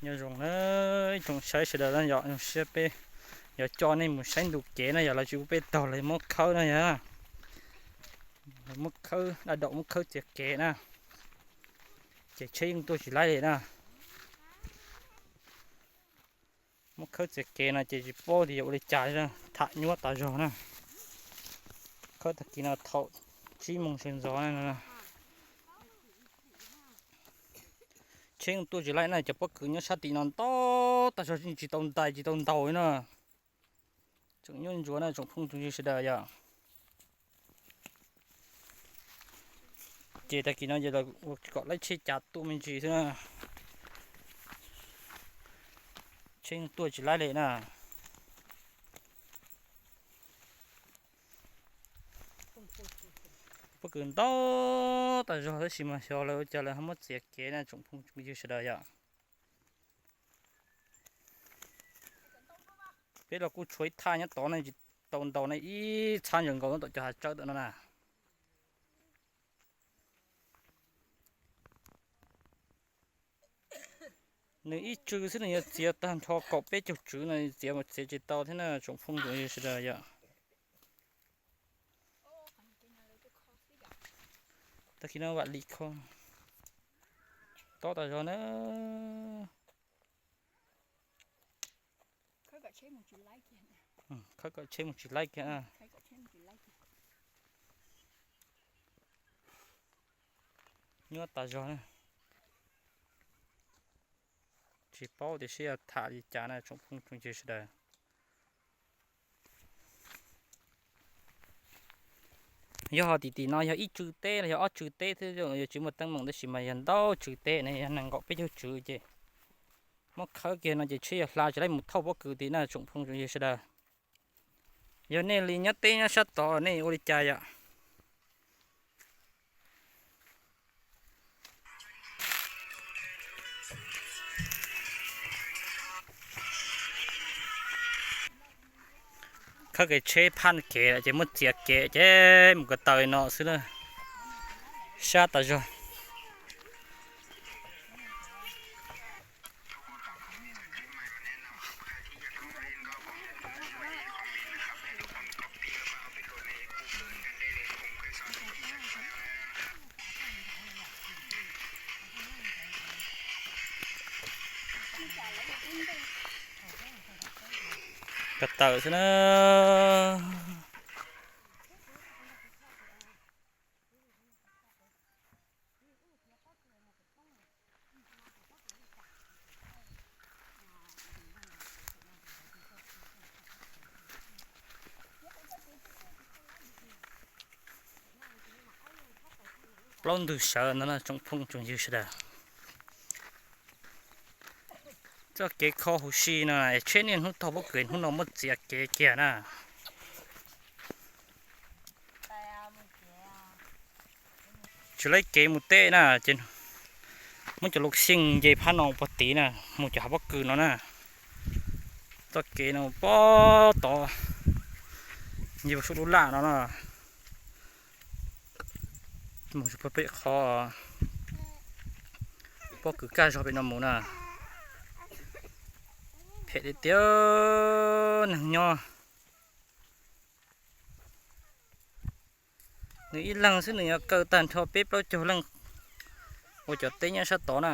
Nyob zoo na, ib tsoom saib sawv daws na yom, zoo siab peb yuav coj nej mus saib ntu kev na yom, lawv tsis pub peb taug, lawv muab khawb na yom, lawv muab khawb, daj dau muab khawb txiav kev na, ces tsheb yeej tuaj tsis laib li na. Muab khawb txiav kev no ces tsis paub tias yuav ua li cas, tham nyuaj tas zog na. Khawb tag kis no thaum tsib moos sawv ntxov na. Tsheb yeej tuaj tsis laib na, cov pob kws nyob sab tim no ntau tas zog, tsis tau ntais tsis tau ntaus li na. Tseem nyuaj ntsuav na tsoom phooj tsoom ywg sawv daws yom. Ces tag kis no ces lawv ua kom laib tsheb cav tuaj me ntsis xwb na. Tsheb yeej tuaj tsis laib li na. Pob kws ntau tas zog tab sis mas xyov lawv ua cas lawv ho muab txiav kev na tsoom phooj tsoom ywg sawv daws yom. Peb los kuj tshuav ib thaj nyob tod ne, tsis tau ntaus ne, ib txhab ntsaws nkaus tom cov hav tsawb tom no na. Nws ib tsw xwb nws yuav txiav tag nrho kaum peb caug tswv no, txiav mas txiav tsis tau thiab na tsoom phooj tsoom ywg sawv daws yom. Tag kis no vam li kho, tob tas zog na. Khawb kom tsheb mus tsis laib kiag. Nyuaj tas zog na. Tsis paub tias seb yog tham li cas na tsoom phooj tsoom ywg sawv daws. Yog ho tim tim no yog ib tsw teb los yog ob tsw teb thiab, yog tsis muaj teeb meem tab sis mas yog ntau tsw teb ne, yog nees nkaum peb caug tswv ces muab khawb kiag no ces tsheb yog hla tsis laib mus thauj pob kws tid na tsoom phooj tsoom ywg sawv daws. Yog nej li nyob teb nyob sab tod nej ua li cas yom? Khawb kev tsheb phaj kev ces muab txiav kev ces mus ko taw no xwb na. Sab tas zog. Ko taw xwb na. Plaub ntug sawv no na tsoom phooj tsoom ywg sawv daws. Txoj kev kho huv si no tsheb niaj hnub taug pob kws, hnub no muab txiav kev kiag na. Tsis laib kev mus teb na ces muab cov lus xyeej nce phab no puag tid na, mus cov hav pob kws no na. Txoj kev no pob tod, nce puag saum lub laj no na. Mus puag pem qhov pob kws kaj zog pem no mus na. Phem tiag tiag neeg nyob. Nws ib leeg xwb nws yuav kaw tag nrho peb plaub caug leej ua cov teb nyob sab tod na.